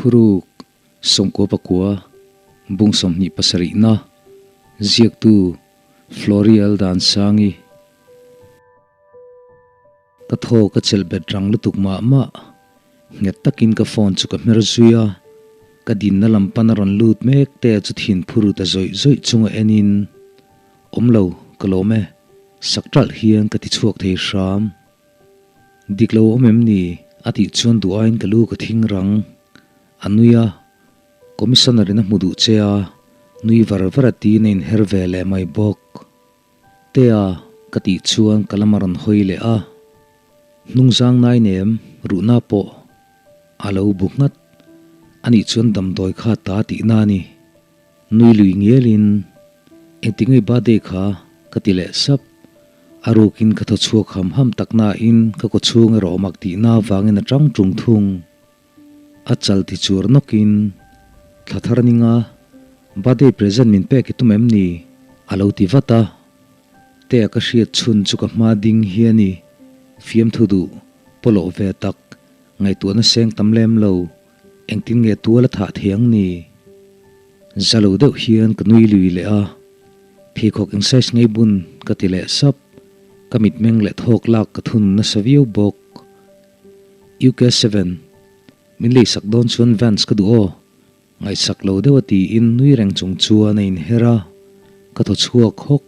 Thuruk, 99, Bung 27 na, Ziaktu, Florial Dansangi. Ka thaw ka chelh bet rang lutuk mah mah. Nghet takin ka phone chu ka hmer zui a, ka dinna lam pan a rawn lut mek te chu thin phur ta zawih zawih chunga enin, Awm lo, ka lawm e, sak ṭalh hian ka ti chhuak thei hram. Dik lo awm em ni? a tih chuan duh aiin ka lu ka thing rang. A nui a, Commissioner in a hmu duh che a, nui var var a tiin a inher ve leh mai bawk. Tea ka tih chuan ka lam a rawn hawi leh a, hnungzang nai nem ruhna pawh a lo bu nghat. Anih chuan damdawi kha ta tihna a ni. Nui lui ngialin, Engtinge birthday kha? ka ti leh sap. A rukin ka thaw chhuak ham ham tak nain ka kawchhung erawh mak tihna avangin a tang tung thung. A chal ti chur nawkin, Thla thar ninga birthday present min pek i tum em ni? a lo ti vat a. Tea ka hriat chhun chu ka hma ding hi a ni. Fiamthu duh, pawlawh ve tak, ngaihtuahna seng tam lem lo, engtin nge tual a thah thei ang ni? Za lo deuh hian ka nui lui leh a, pheikhawk eng size ngei bun ka ti leh sap, ka mitmeng leh thawk lak ka thun nasa viau bawk. UK7, Min leisak dawn chuan Vans ka duh aw, ngaihsak lo deuh a tiin nui reng chung chuan a inher a, ka thaw chhuak hawk.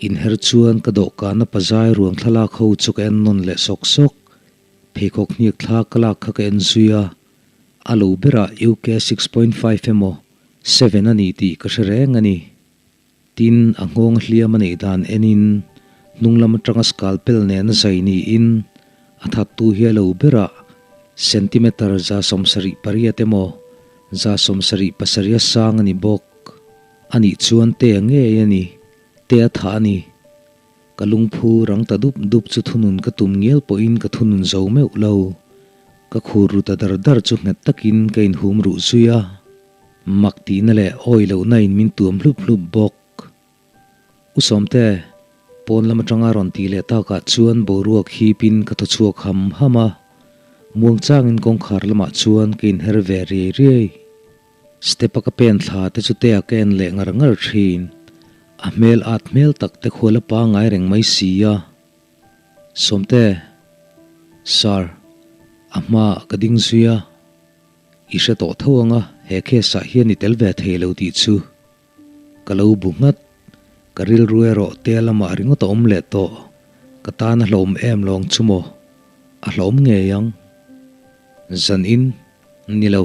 Inher chuan ka dawhkana pazai ruang thlalak ho chu ka en nawn leh sawk sawk. Pheikhawk hniak thla ka lak kha ka en zui a, a lo berah UK 6.5 emaw 7 a ni tih ka hre reng a ni. Tin, a nghawng hliam a neih dan enin hnung lam atanga scalpel nena zai niin a thattu hi a lo berah centimeter 78 emaw 77 a sang a ni bawk. A nih chuan tea ngei a ni, tea thah a ni. Ka lungphu rang ta dup dup chu thunun ka tum ngial pawhin ka thunun zo meuh lo. Ka khur ru ta dar dar chu nghet takin ka inhum ruh zui a. Mak tihna leh awi lohna in min tuam hlup hlup bawk. U Sawmte, pawn lam atanga rawn tih leh takah chuan boruak hipin ka thaw chhuak ham ham a, muangchangin kawngkhar lamah chuan ka inher ve riai riai. Step a ka pen thla te chu tea ka en leh ngar ngar thin. A hmel at hmel tak te khual a pangai reng mai si a. Sawmte, Sir, a hmaah ka ding zui a. I hre tawh tho ang a, he case ah hian i tel ve thei lo tih chu ka lo bu nghat. Ka rilru erawh tea lamah ringawt a awm leh tawh. Ka tan a hlawm em lawng chu maw? A hlawm ngei ang. Zan in, ni lo.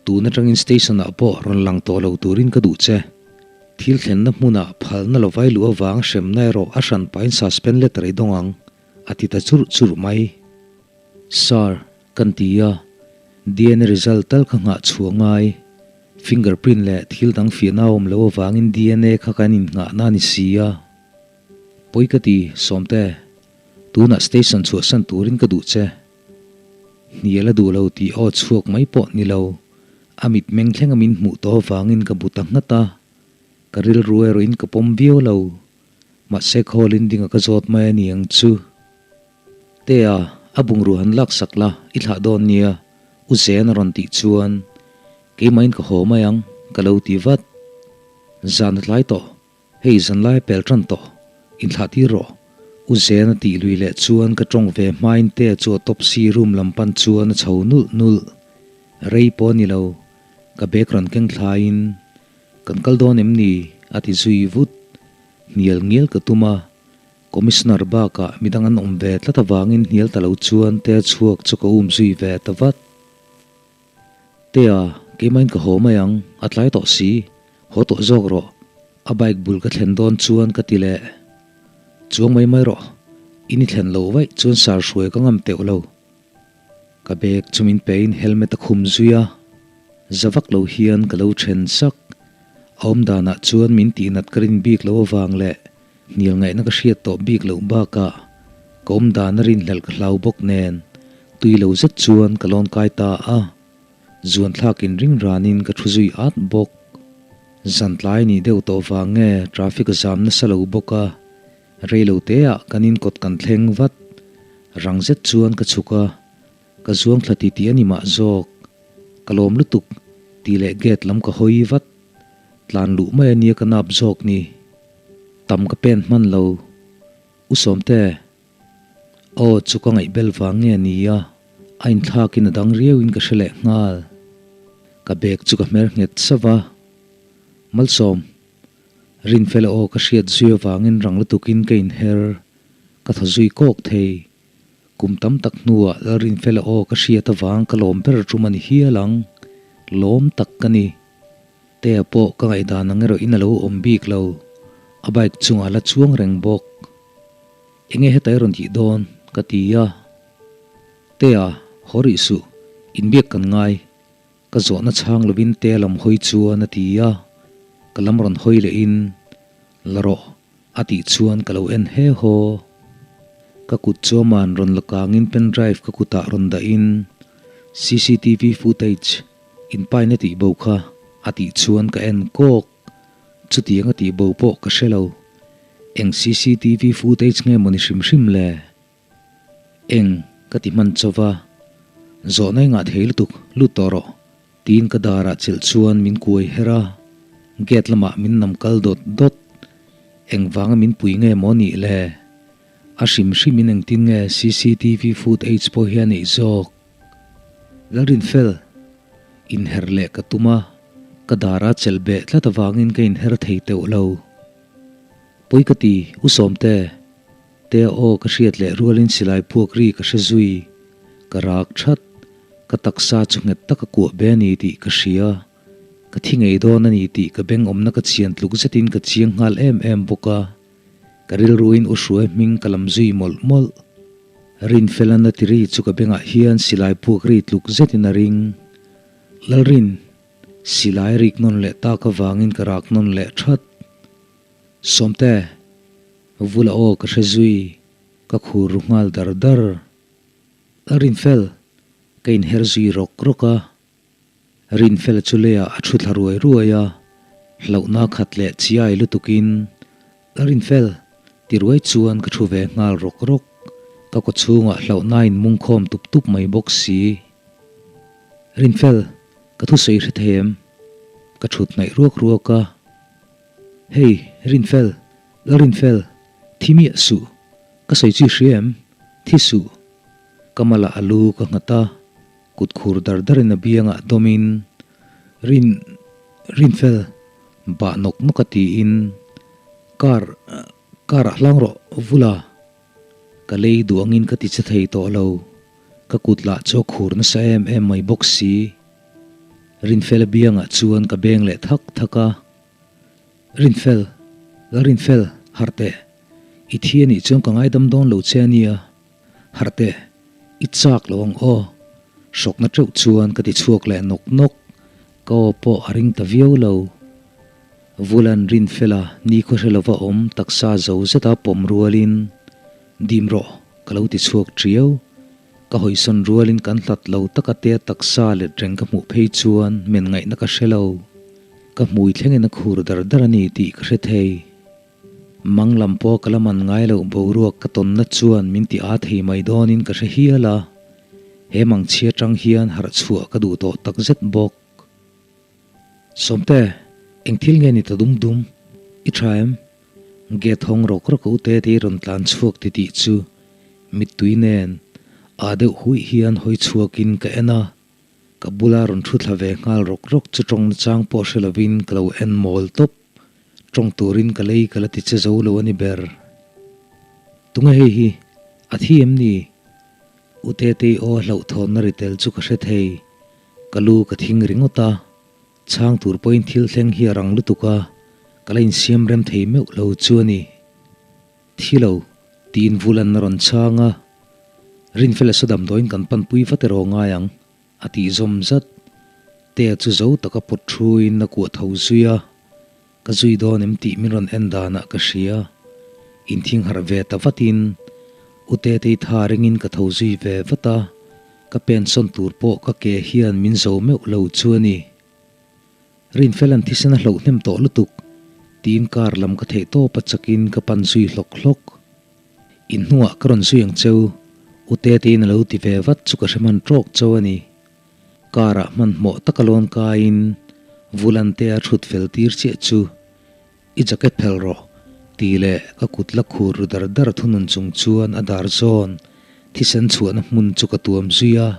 Tun atangin station ah pawh rawn lang tawh lo turin ka duh che. Thil thlenna hmunah phalna lo vai luh avang hremna erawh a hran pahin suspend letter i dawng ang, a ti ta churh churh mai. Sir, Kan ti a, dna result tal kha nghah chhuah ngai. Fingerprint leh thil dang fiahna a awm loh avangin dna kha kan innghahna a ni si a. Pawi ka ti, Sawmte. Tunah station chhuahsan turin ka duh che. Hnial a duh lo tih aw chhuak mai pawh ni lo. A mitmeng thleng a min hmuh tawh avangin ka bu ta nghat a. Ka rilru erawhin ka pawm viau lo. Mahse call in ding a ka zawt mai a ni ang chu. Tea, a bungrua han lak sak la, i thlah dawn nia, U Zen a rawn tih chuan keimahin ka haw mai ang, ka lo ti vat. Zan a tlai tawh, hei zan lai a pel tan tawh, inthlah tir rawh, U Zen a tih lui leh chuan ka tawng ve hmain Tea chu a top si room lam pan chuan a chho nulh nulh. Rei pawh a ni lo, ka bag rawn keng thlaiin, Kan kal dawn em ni? a ti zui vut. Hnial ngial ka tum a, Commissioner bakah midang an awm ve tlat avangin hnial ta lo chuan Tea chhuak chu ka um zui ve ta vat. Tea, keimahin ka haw mai ang, a tlai tawh si, haw tawh zawk rawh, a bike bul ka thlen dawn chuan ka ti leh. Chuang mai mai rawh, in i thlen lo vaih chuan sar hruai ka ngam teuh lo. Ka bag chu min pein helmet a khum zui a, za vak lo hian ka lo then sak. A awm danah chuan min tihnat ka rin bik lo avang leh Hnial ngaihna ka hriat tawh bik loh bakah ka awm dan a rinhlelh ka hlau bawk nen tui lo zet chuan ka lawn kai ta a, zuan thlakin ring ranin ka thu zui at bawk. Zan tlai nih deuh tawh vang nge traffic a zam nasa lo bawk a, rei lo teah kan in kawt kan thleng vat. Rang zet chuan ka chhuk a, ka zuang thla titih a ni mah zawk. Ka lawm lutuk tih leh gate lam ka hawi vat. Tlan luh mai a nia ka nap zawk ni. Tam ka pen hman lo. U Sawmte, Aw chu ka ngaihbel vang nge ni a, a inthlakin a dang riauin ka hre leh nghal. Ka bag chu ka hmer nghet sauh va. Malsawm, Rinfela aw ka hriat zui avangin rang lutukin ka inher, ka thaw zui kawk thei. Kum tam tak hnuah Lalrinfela aw ka hriat avang ka lawm ber tum a ni hial ang. Lawm tak ka ni. Tea pawh ka ngaihdan ang erawhin a lo awm bik lo. A bike chungah la chuang reng bawk. Enge heta i rawn tih dawn? ka ti a. Tea, haw rih suh. Inbiak kan ngai. Ka zawhna chhang lovin Tea lam hawi chuan a ti a. Ka lam rawn hawi lehin, La rawh. A tih chuan ka lo en he haw. Ka kut chuaman rawn la kangin pen drive ka kutah rawn dahin cctv footage inpaina tih bo kha a tih chuan ka en kawk. Chutiang a tih bo pawh ka hre lo. Eng cctv footage nge maw ni hrim hrim le? Eng ka ti hman chauh va, zawhna i ngah thei lutuk, lut tawh rawh, tiin ka darah chelh chuan min kuai her a, gate lamah min nam kal dawt dawt. Engvanga min pui nge maw nih le? A hrim hrimin engtin nge cctv footage pawh hi a neih zawk? Lalrinfel, inher leh ka tum a, ka dara chelh beh tlat avangin ka inher thei teuh lo. Pawi ka ti, U Sawmte. Tea aw ka hriat leh rualin silai puak ri ka hre zui. Ka rak that. Ka taksa chu nghet taka kuah be a ni tih ka hria. Ka thi ngei dawn a ni tih ka beng awmna ka chian tluk zetin ka chiang nghal em em bawk a. Ka rilruin U Hruai hming ka lam zui mawlh mawlh. Rinfelana ti ri chu ka bengah hian silai puak ri tluk zetin a ring. Lalrin, silai rik nawn leh tak avangin ka rak nawn leh that. Sawmte, Vula aw ka hre zui, ka khur ru nghal dar dar. A Rinfel, ka inher zui rawk rawk a. Rinfela chu leiah a thu thla ruai ruai a, hlauhna khat leh chiai lutukin, A Rinfel, ti ruai chuan ka thu ve nghal rawk rawk. Ka kaw chhungah hlauhna in mung khawm tup tup mai bawk si. Rinfel, ka thusawi hre thei em? Ka thut hnaih ruak ruak a. Hei, Rinfel, Lalrinfel, thi miah suh, ka sawi chi hria em? Thi suh. Ka malah a lu ka nghat a, kut khur dar darin a biangah dawmin, Rin, Rinfel, bah nawk nawk a tiin, Car, car ah hlang rawh, vula. Ka lei duh angin ka ti che thei tawh lo, ka kut lah chu a khur nasa em em mai bawk si. Rinfela biangah chuan ka beng leh thak thak a. Rinfel, la Rinfel, harh teh. I thi a nih chuan ka ngaidam dawn lo che a nia. Harh teh, i chak lo ang aw. Hrawkna teuh chuan ka ti chhuak leh nawk nawk. Ka aw pawh a ring ta viau lo. Vulan Rinfela nikhaw hre lova awm taksa zo zeta pawm rualin, Dim rawh, ka lo ti chhuak tiau. Ka hawisawn rualin kan hlat lo taka tea taksa let reng ka hmuh phei chuan men ngaihna ka hre lo. Ka hmui thlengin a khur dar dar a ni tih ka hre thei. Mang lam pawh ka la man ngai loh boruak ka tawnna chuan min ti aa thei mai dawnin ka hre hial a. He mangchhia tang hian harh chhuah ka duh tawh takzet bawk. Sawmte, eng thil nge ni ta dum dum? I tha em? Gate hawng rawk rawk a ute te i rawn tlan chhuak ti tih chu mittui nen aa deuh huih hian hawi chhuakin ka en a. Ka bula rawn thu thla ve nghal rawk rawk chu tawng nachang pawh hre lovin ka lo en mawl tawp. Tawng turin ka lei ka la ti che zo lo a ni ber. Tunge hei hi? A thi em ni? U Tetei aw hlauhthawnna ri tel chu ka hre thei. Ka lu ka thing ringawt a, chhang tur pawhin thil thleng hi a rang lutuk a, ka la insiam rem thei meuh lo chu a ni. Thi lo, tiin Vulan a rawn chhang a, Rinfela saw damdawiin kan panpui vat erawh ngai ang, a tih zawm zat. Tea chu zo taka pawt thuin a kuah tho zui a, Ka zui dawn em tih min rawn en danah ka hria. Inthing harh ve ta vatin U Tetei tha ringin ka tho zui ve vat a, ka pensawn tur pawh ka ke hian min zo meuh lo chu a ni. Rinfela'n thisen a hloh hnem tawh lutuk tiin car lam ka theih tawp a chakin ka pan zui hlawk hlawk. Inhnungah ka rawn zui ang cheu, U Tetei'n a lo ti ve vat chu ka hre hman tawk chauh a ni. Car ah hmanhmawh taka lawn kaiin Vulantea thut fel tir chiah chu I jacket phelh rawh tih leh ka kut la khur ru dar dar thunun chung chuan a dar zawn thisen chhuahna hmun chu ka tuam zui a.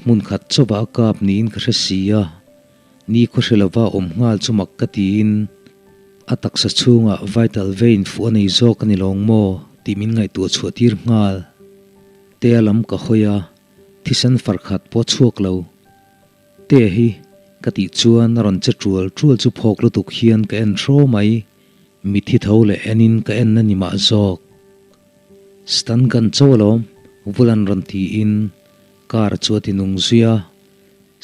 Hmun khat chauhah a kap niin ka hre si a, ni khaw hre lova awm nghal chu mak ka tiin a taksa chhungah vital vein fuh a nei zawk a ni lawng maw tih min ngaihtuah chhuah tir nghal. Tea lam ka hawi a, thisen far khat pawh chhuak lo. Tea hi ka tih chuan a rawn che ṭual ṭual chu phawk lutuk hian ka en hraw mai, mithi tho leh enin ka en a ni mah zawk. Stun gun chauh alawm, Vulan rawn tiin car chu a ti nung zui a,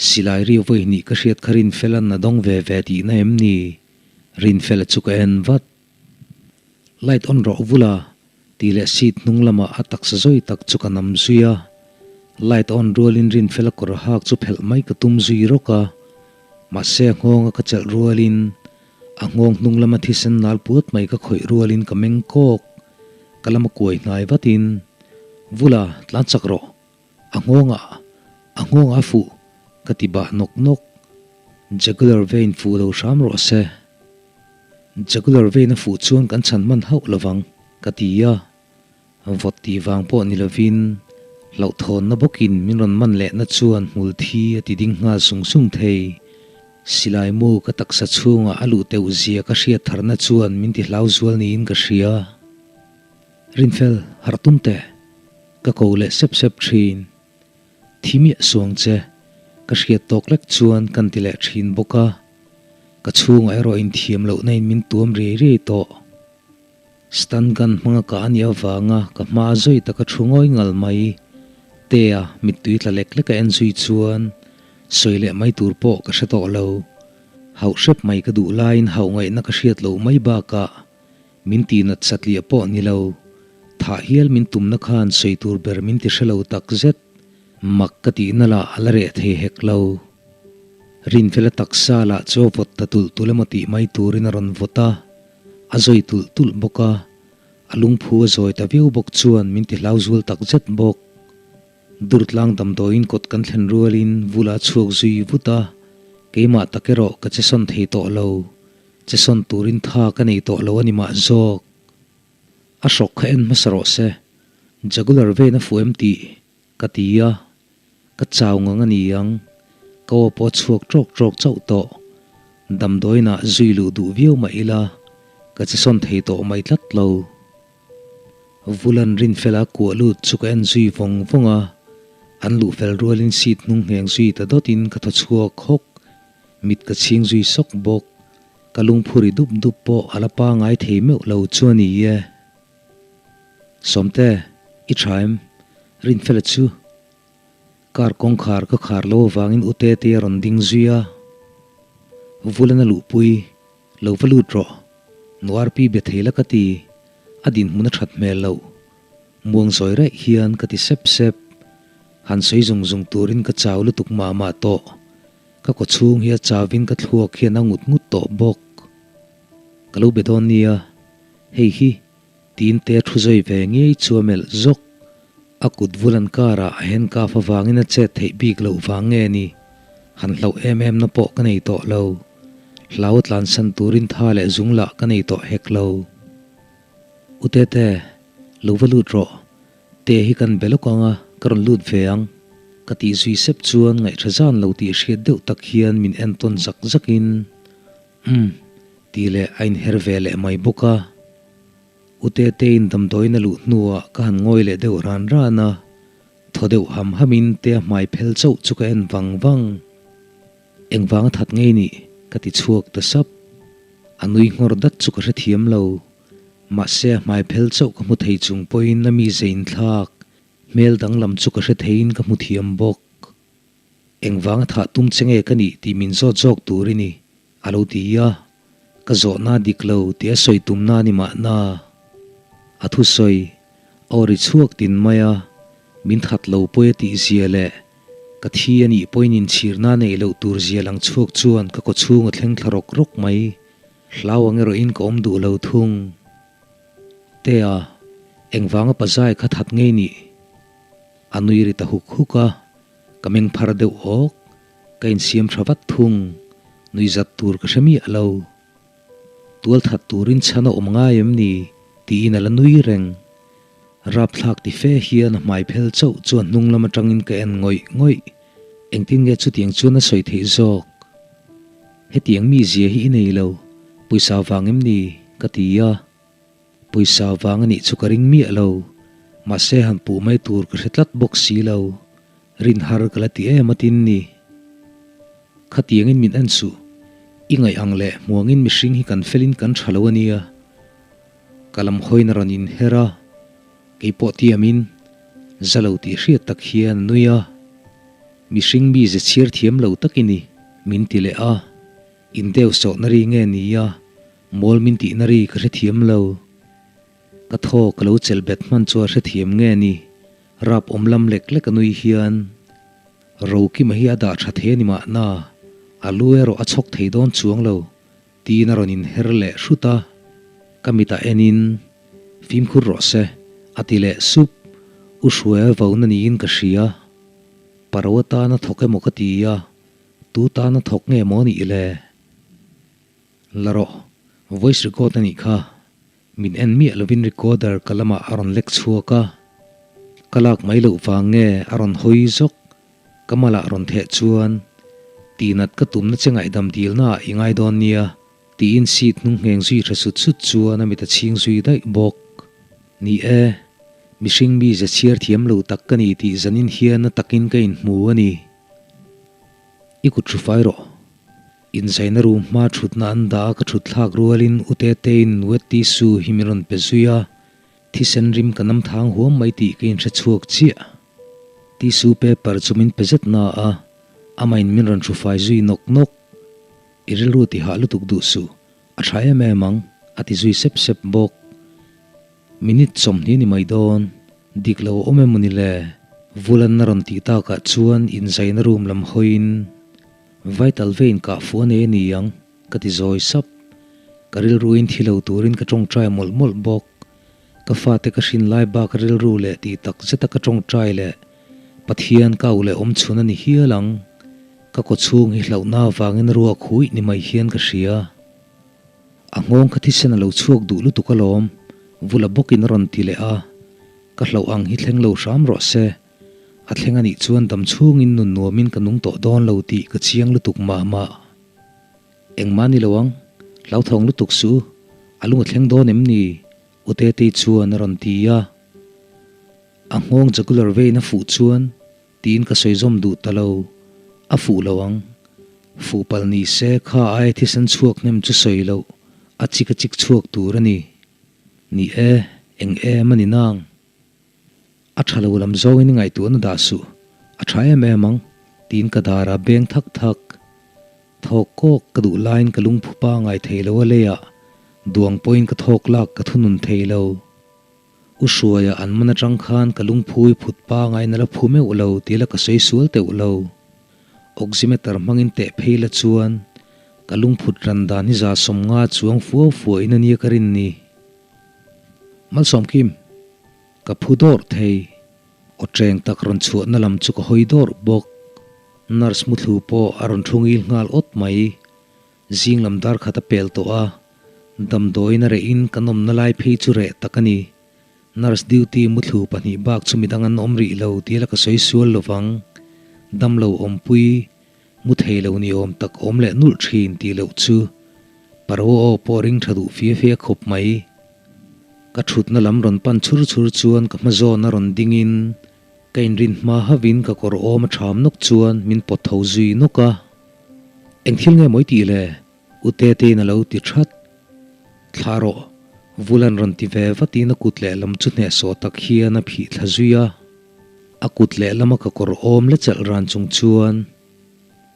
silai ri vawi hnih ka hriat kha Rinfela'n a dawng ve ve tihna em ni? Rinfela chu ka en vat. Light on rawh Vula tih leh seat hnung lamah a taksa zawi tak chu ka nam zui a, light on rualin Rinfela kawr hak chu phelh mai ka tum zui rawk a, mahse a nghawnga ka chelh rualin a nghawng hnung lama thisen nal puat mai ka khawih rualin ka meng kawk, ka lama kuai hnai vatin, Vula, tlan chak rawh, a nghawngah, a nghawngah a fuh, ka ti bah nawk nawk, jugular vein fuh lo hram rawh se. Jugular vein a fuh chuan kan chhan hman hauh lovang, ka ti a. Vawt tih vang pawh ni lovin, hlauhthawnna bawkin min rawn man lehna chuan hmul thi a ti ding nghal sung sung thei. Silai mu ka taksa chhungah a luh teuh zia ka hriat tharna chuan min ti hlau zual niin ka hria. Rinfel, harh tum teh, ka ko leh sep sep thin. Thi miah suang che, ka hriat tawk lek chuan kan ti leh thin bawk a, ka chhungah erawh inthiam lohna in min tuam riai riai tawh. Stun gun hmanga kah a nih avanga ka hma zui taka thu ngawi ngal mai Tea mittui tla lek lek a en zui chuan sawi leh mai tur pawh ka hre tawh lo. Hauh hrep mai ka duh laiin hauh ngaihna ka hriat loh mai bakah min tihnat satliah pawh ni lo. Thah hial min tumna khan sawi tur ber min ti hre lo tak zet. Mak ka tihna lah a la reh thei hek lo. Rinfela taksa lah chu a vawt ta tulh tulh emaw tih mai turin a rawn vawt a. A zawi tulh tulh bawk a, a lungphu a zawi ta viau bawk chuan min ti hlau zual tak zet bawk. Durtlang damdawiin kawt kan thlen rualin vula chhuak zui vut a, keimah tak erawh ka che sawn thei tawh lo, che sawn turin tha ka nei tawh lo a ni mah zawk. A hrawk kha en hmasa rawh se, jugular vein a fuh em tih ka ti a, Ka chau ngang a ni ang, ka aw pawh a chhuak ṭawk ṭawk chauh tawh. Damdawiinah zui luh duh viau mah ila, ka che sawn thei tawh mai tlat lo. Vulan Rinfela kuah lut chu ka en zui vawng vawng a, an luh fel rualin seat hnung ngheng zui ta dawtin ka thaw chhuak hawk, mit ka chhing zui sawk bawk. Ka lungphu ri dup dup pawh a la pangai thei meuh lo chu a ni e. Sawmte, i tha em? Rinfela chu car kawngkhar ka khar lo avangin u Tete a rawn ding zui a. Vulan a luhpui, lo va lut rawh. Nuarpi be thei la ka ti, a dinhmun a that hmel loh. Muang zawi raih hian ka ti sep sep. Han sawi zung zung turin ka chau lutuk mah mah tawh. Ka kawchhung hi a chauin ka thluak hian a ngut ngut tawh bawk. Ka lo be dawn nia. Hei hi tiin te thu zawi ve ngei chu a melh zawk. A kut vulan karah a handcuff avangin a chet theih bik loh vang nge ni? Han hlauh em em na pawh ka nei tawh lo. Hlau a tlansan turin tha leh zung lah ka nei tawh hek lo. U Tete, lo va lut rawh. Te hi kan be lawk ang a, ka rawn lut ve ang. Ka tih zui sep chuan ngaihṭha zan lo tih hriat deuh tak hian min entawn zak zakin, Umm, tih leh a inher ve leh mai bawk a. U Tetein damdawiin a luh hnuah ka han ngawi leh deuh ran ran a, thaw deuh ham hamin Tea hmai phel chauh chu ka en vang vang. Engvang a that ngei nih? ka ti chhuak ta sap. A nui nghawr dat chu ka hrethiam lo. Mahse a hmai phel chauh ka hmu thei chung pawhin a mize inthlak hmel danglam chu ka hre theiin ka hmu thiam bawk. Engvanga thah tum che nge ka nih tih min zawt zawk tur i ni, a lo ti a. Ka zawhna dik lo tih a sawi tumna a ni mahna. A thusawi a aw ri chhuak tin mai a, min that lo pawi a tih zia leh ka thi a nih pawhin inchhirna neih loh tur zia lang chhuak chuan ka kawchhung a thleng thla rawk rawk mai. Hlau ang erawhin ka awm duh lo thung. Tea, engvanga pazai kha that ngei nih? A nui ri ta huk huk a, ka meng phar deuh awk. Ka insiam tha vat thung, nuihzat tur ka hre miah lo. Tualthat turin chhan a awm ngai em ni? tiin a la nui reng. Rapthlak ti fe hian a hmai phel chauh chuan hnung lam atangin ka en ngawih ngawih. Engtin nge chutiang chuan a sawi theih zawk? Hetiang mi zia hi i nei lo, pawisa vang em ni? ka ti a. Pawisa vang a nih chu ka ring miah lo, mahse han puh mai tur ka hre tlat bawk si lo. Rin har ka la ti em atin ni. Khatiangin min en suh, i ngaih ang leh hmuangin mihring hi kan felin kan tha lo a nia. Ka lam hawiin a rawn inher a, kei pawh tiamin za lo tih hriat tak hian a nui a. Mihring mi ze chhiar thiam lo tak i ni, min ti leh a. In deuh sawhna ri nge ni a, mawl min tihna ri ka hrethiam lo. Ka thaw ka lo chelh bet hman chu a hrethiam nge ni, rap awm lam lek lek a nui hian. Rokima hi a dah tha thei a ni mahna, a lu erawh a chhawk thei dawn chuang lo, tiin a rawn inher leh hrut a. Ka mitah enin, Fimkhur rawh se, a ti leh sup. U Hruaia vauna niin ka hria. Paro atana thawk emaw ka ti a, tu tana thawk nge maw nih le? La rawh, voice record a nih kha. Min en miah lovin recorder ka lamah a rawn lek chhuak a, ka lak mai loh vang nge a rawn hawi zawk, ka malah rawn theh chuan Tihnat ka tumna che ngaihdam dilnaah i ngai dawn nia tiin seat hnung ngheng zui tha sut sut chuan a mit a chhing zui daih bawk. Ni e, mihring mi ze chhiar thiam lo tak ka ni tih zanin hian a takin ka inhmu a ni. I kut hru fai rawh. Inzaina room hma thutna an dah a ka thut thlak rualin U Tetein wet tissue hi min rawn pe zui a, thisen rim ka nam thang huam mai tih ka inhre chhuak chiah. Tissue paper chu min pe zet na a, amahin min rawn hru fai zui nawk nawk. I rilru ti hah lutuk duh suh, a tha em em ang, a ti zui sep sep bawk. Minute 20 ni mai dawn, dik lo a awm em maw ni le? Vulan a rawn tih takah chuan inzaina room lam hawiin Vital vein kah fuh a nei a ni ang, ka ti zawi sap. Ka rilruin thi lo turin ka tawngtai mawlh mawlh bawk. Ka fate ka hrin lai bak rilru leh tih tak zeta ka tawngtai leh Pathian ka au leh awm chhun a ni hial ang. Ka kawchhung hi hlauhna avangin ruak huih ni mai hian ka hria. A nghawng kha thisen a lo chhuak duh lutuk alawm, vula bawkin a rawn ti leh a. Ka hlauh ang hi thleng lo hram rawh se. A thleng anih chuan dam chhungin nun nuamin ka nung tawh dawn lo tih ka chiang lutuk mah mah. Engmah ni lo ang, hlauthawng lutuk suh, a lung a thleng dawn em ni? U Tetei chuan a rawn ti a. A nghawng jugular vein a fuh chuan tiin ka sawi zawm duh ta lo, a fuh lo ang. Fuh palh ni se kha aia thisen chhuak hnem chu sawi loh, a chik a chik chhuak tur a ni. Ni e, eng em a ni nang? A tha lo lam zawngin i ngaihtuahna dah suh, a tha em em ang, tiin ka darah beng thak thak. Thawk kawk ka duh laiin ka lungphu pangai thei lo a leiah duang pawhin ka thawk lak ka thunun thei lo. U Hruaia an man atang khan ka lungphu i phut pangaiin a la phu meuh lo tih la ka sawi sual teuh lo. Oximeter hmangin teh phei la chuan ka lungphut ran dan hi 150 chuang fuau fuahin a nia ka rin ni. Malsawmkim, ka phu dawrh thei. Aw ṭeng tak rawn chhuahna lam chu ka hawi dawrh bawk. Nurse muthlu pawh a rawn thu ngil nghal awt mai. Zing lam dar khat a pel tawh a, damdawiin a rehin kan awmna lai phei chu reh tak a ni. Nurse duty muthlu pahnih bak chu midang an awm rih lo tih la ka sawi sual lovang. Damlo awmpui Mu thei lo ni awm tak awm leh nulh thin tih loh chu Paro aw pawh ring tha duh fia fia khawp mai. Ka thutna lam rawn pan chhur chhur chuan ka hma zawn a rawn ding in ka inrin hma hauh in ka kawr awm a tham nawk chuan min pawt tho zui nawk a. Eng thil nge mawi tih le? U Tetein a lo ti that. Thla rawh, Vulan rawn ti ve vat in a kut lehlam chu hnehsawh tak hian a phih thla zui a. A kut lehlama ka kawr awm la chelh ran chung chuan,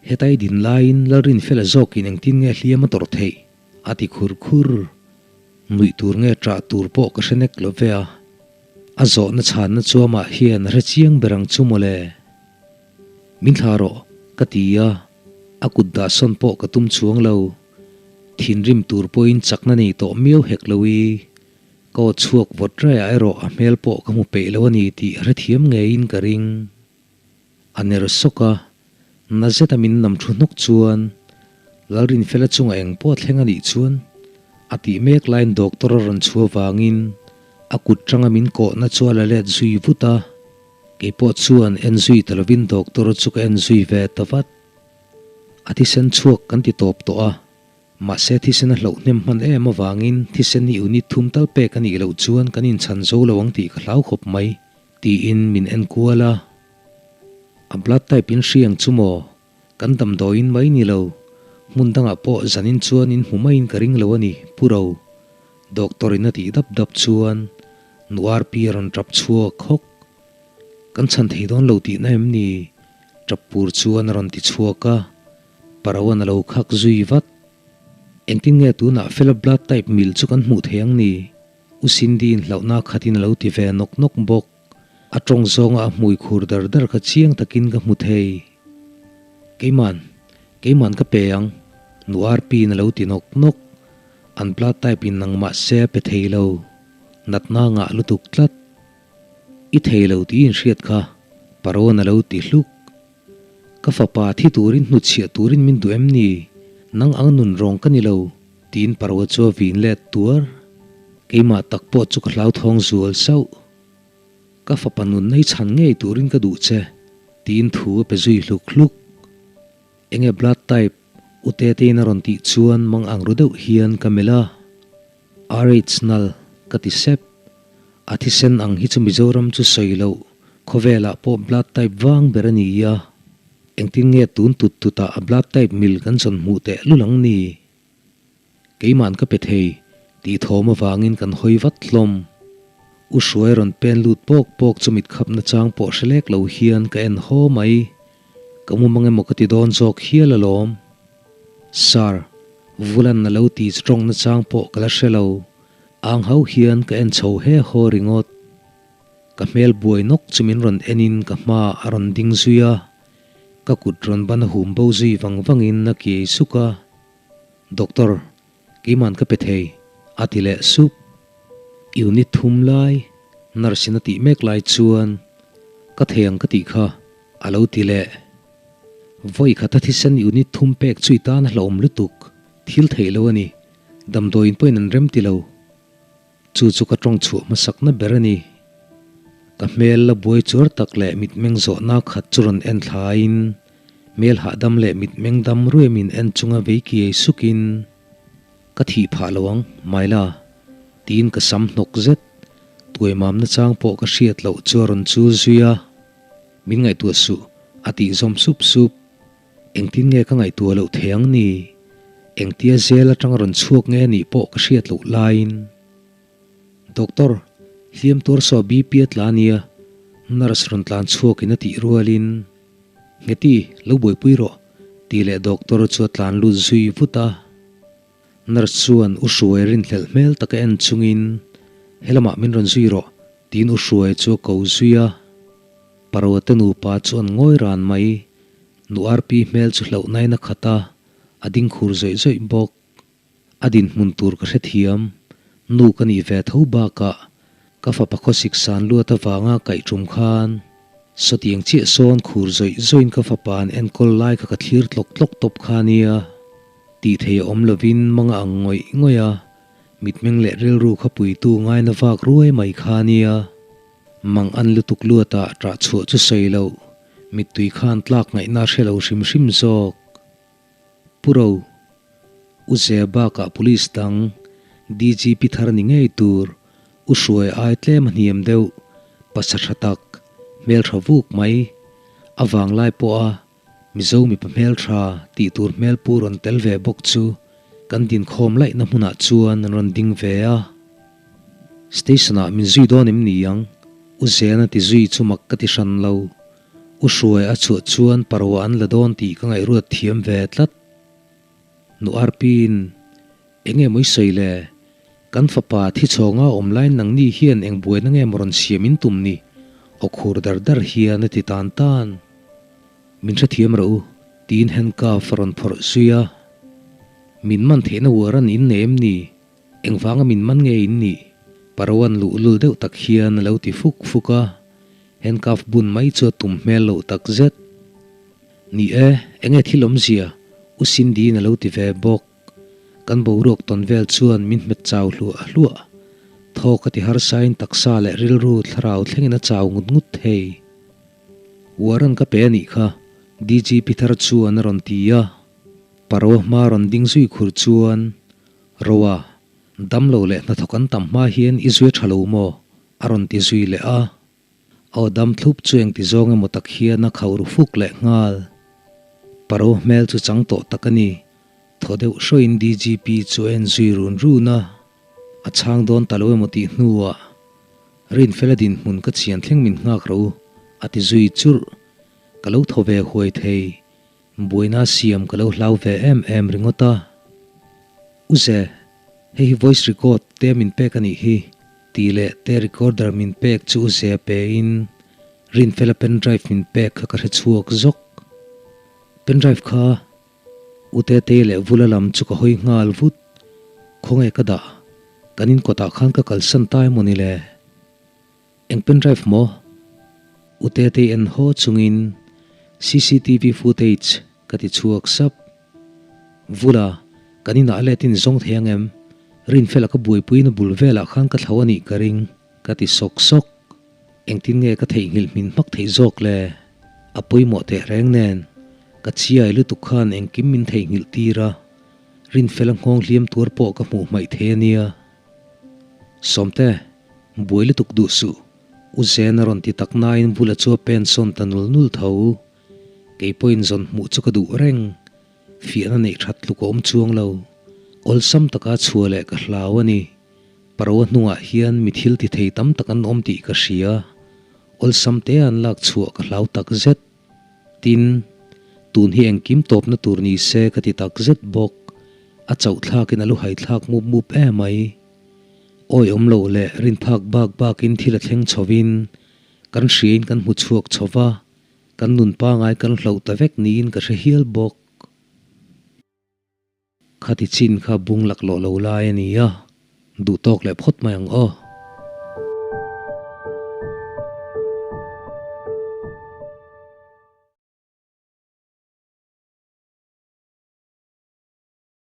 Heta i din laiin Lalrinfela zawkin engtin nge hliam a tawrh theih? a ti khur khur. Nuih tur nge ṭah tur pawh ka hre nek lo ve a. A zawhna chhanna chu amah hian a hre chiang ber ang chu mawle. Min thlah rawh, ka ti a, a kut dah sawn pawh ka tum chuang lo. Thinrim tur pawhin chakna nei tawh miau hek lo i. Ka aw chhuak vawt raiah erawh a hmel pawh ka hmu peih lo a ni tih a hrethiam ngeiin ka ring. A ner sawk a, Na zeta min nam thu hnawk chuan Lalrinfela chunga eng pawh a thleng a nih chuan a tih mek laiin doctor a rawn chhuah vangin a kut tanga min kawhna chu a la let zui vut a, keipawh chuan en zui ta lovin doctor chu ka en zui ve ta vat. A thisen chhuak kan ti tawp tawh a, mahse thisen a hlauh hnem hman em avangin thisen hi unit thum tal pek a nih loh chuan kan inchhan zo lo ang tih ka hlau khawp mai tiin min en kual a. A blood type in hriang chu maw? Kan damdawiin mai ni lo, hmun dangah pawh zanin chuan in hmu maiin ka ring lo a ni, Pu Ro. Doctor in a tih dap dap chuan nu Arpi a rawn tap chhuak hawk. Kan chhan thei dawn lo tihna em ni? Tap pur chuan a rawn ti chhuak a, Pa Roan a lo khak zui vat. Engtin nge tunah Fela blood type mil chu kan hmuh thei ang ni? U Cindy in hlauhna khatin a lo ti ve nawk nawk bawk. A tawng zawnga a hmui khur dar dar kha chiang takin ka hmu thei. Keiman, keiman ka pe ang, nu Arpi'n a lo ti nawk nawk. An blood type in nang mah se a pe thei lo. Natna ngah lutuk tlat. I thei lo tih in hriat kha, Parawn a lo ti hluk. Ka fapa thi turin hnutchhiah turin min duh em ni? Nang ang nun rawng ka ni lo, tiin Parawa chu a vin let tuar. Keimah tak pawh chu ka hlauthawng zual sauh. Ka fapa nun nei chhan ngei turin ka duh che, tiin thu a pe zui hluk hluk. Enge blood type? U Tetein a rawn tih chuan mang ang ru deuh hian ka melh a. RH nal, ka ti sep. A thisen ang hi chu Mizoram chu sawi loh, khawvelah pawh blood type vang ber a ni a. Engtin nge tun tut tutah a blood type mil kan zawn hmuh teh lul ang ni? Keima'n ka pe thei, tih thawm avangin kan hawi vat hlawm. U Hruai rawn pen lut pawk pawk chu mitkhap nachang pawh hre lek lo hian ka en haw mai. Ka mu mang emaw ka ti dawn zawk hial alawm. Sir, Vulan a lo ti chu tawng nachang pawh ka la hre lo. Ang ho hian ka en chho he haw ringawt. Ka hmel buai nawk chu min rawn enin ka hma a rawn ding zui a. Ka kut rawn ban a hum bo zui vang vangin a kiai suk a. Doctor, keiman ka pe thei, a ti leh sup. Unit thum lai, nurse in a tih mek lai chuan ka thei ang ka tih kha, a lo ti leh. Vawi khata thisen unit thum pek chu i tan a hlauhawm lutuk, thil theih lo a ni, damdawiin pawhin an rem ti lo. Chu chu ka tawng chhuah hmasakna ber a ni. Ka hmel la buai chuar tak leh mitmeng zawhna khat chu rawn en thlaiin, hmel hahdam leh mitmeng dam ruai min en chunga vei kiai sukin, Ka thih phah lo ang, Maila, tiin ka sam hnawk zet. Tuaimamna chang pawh ka hriat loh chu a rawn chul zui a. Min ngaihtuah suh, a tih zawm sup sup. Engtin nge ka ngaihtuah loh thei ang ni? Engtia zel atanga rawn chhuak nge anih pawh ka hriat loh laiin. Doctor, hliam tuar saw BP a tla ania, nurse rawn tlan chhuakin a tih rualin, Ngheti, lo buaipui rawh, tih leh doctor chu a tlan lut zui vut a. Nurse chuan U Hruai rinhlelh hmel taka en chungin, Helamah min rawn zui rawh, tiin U Hruai chu a ko zui a. Parote nupa chu an ngawi ran mai. Nu Arpi hmel chu hlauhnain a khat a, a ding khur zawih zawih bawk. A dinhmun tur ka hrethiam, nu ka nih ve tho bakah ka fapa khawsik san luat avanga kaih tum khan sawtiang chiah sawn khur zawih zawihin ka fapa an enkawl lai kha ka thlir tlawk tlawk tawp kha nia. Tih thei a awm lovin manga ang ngawih ngawih a, mitmeng leh rilru kha puitu ngaina vak ruai mai kha nia. Mang an lutuk luatah ṭah chhuah chu sawi loh. Mittui khan tlak ngaihna a hre lo hrim hrim zawk. Pu Ro, U Zia bakah Police dang, DGP thar ni ngei tur, U Hruai ai tlem a hniam deuh, pasa tha tak, hmeltha vuk mai, a vanglai pawha Mizo mipa hmeltha tih tur hmelpu rawn tel ve bawk chu kan dinkhawm laihna hmunah chuan an rawn ding ve a. Station-ah min zui dawn em ni ang? U Zena ti zui chu mak ka ti hran lo. U Hruai a chhuah chuan parua an la dawn tih ka ngaihruat thiam ve tlat. Nu Arpi'n, Eng nge maw i sawi le? Kan fapa thi chhawnga awm laiin nangni hian eng buaina nge maw rawn siam in tum ni? Aw khur dar dar hian a ti tan tan. Min hrethiam rawh u, tiin handcuff a rawn phawrh zui a. Min man theihna warrant in nei em ni? Engvanga min man nge in nih? Paroan luhlul deuh tak hian a lo ti fuk fuk a, handcuff bun mai chu a tum hmel loh tak zet. Ni e, enge thil awmzia? U Cindy-in a lo ti ve bawk. Kan boruak tawn vel chuan min hmet chau hluah hluah. Thaw ka ti harsain taksa leh rilru thlarau thlengin a chau ngut ngut thei. Warrant ka pe a nih kha, DGP thar chuan a rawn ti a. Paro hma rawn ding zui khur chuan, Roa, damlo leh hnathawk an tam hma hian i zui a tha lo maw? a rawn ti zui leh a. Aw dam thlup chu engti zawng emaw tak hian a khauh ru fuk leh nghal. Paro hmel chu chang tawh tak a ni. Thaw deuh hrawin DGP chu a en zui run run a. A chhang dawn ta lo emaw tih hnuah Rinfela dinhmun ka chian thleng min nghak ro a ti zui churh. Ka lo thaw ve huai thei. Buaina siam ka lo hlau ve em em ringawt a. Uze, hei hi voice record te min pek a nih hi, tih leh te recorder min pek chu Uze a pe in Rinfela pen drive min pek kha ka hre chhuak zawk. Pen drive kha U Tetei leh Vula lam chu ka hawi nghal vut. Khawnge ka dah? Kan in kawtah khan ka kalsan ta emaw ni le? Eng pen drive maw? U Tetei en haw chungin cctv footage ka ti chhuak sap. Vula, kan inah let in zawng thei ang em? Rinfela ka buaipuiin a bul velah khan ka thlo a nih ka ring, ka ti sawk sawk. Engtin nge ka theihnghilh hmin hmak theih zawk le? A pawimawh tehreng nen, ka chiai lutuk khan engkim min theihnghilh tir a, Rinfela nghawng hliam tuar pawh ka hmuh hmaih thei a nia. Sawmte, buai lutuk duh suh, U Zen a rawn ti tak nain bula chu a pen sawn ta nul nul tho. Kei pawhin zawn hmuh chu ka duh reng, fiahna neih that tluk a awm chuang lo. Awlsam taka chhuah leh ka hlau a ni. Paro hnungah hian mi thil ti thei tam tak an awm tih ka hria. Awlsam te an lak chhuah ka hlau tak zet. Tin, tun hi engkim tawpna tur ni se ka ti tak zet bawk. A chauh thlakin a lu hai thlak mup mup em mai. Awi awm lo leh rinphak bak bakin thil a thleng chhovin kan hriain kan hmu chhuak chho va, kan nun pangai kan hloh ta vek niin ka hre hial bawk. Khati chin kha bung laklawh lo lai a ni a, duh tawk leh phawt mai ang aw.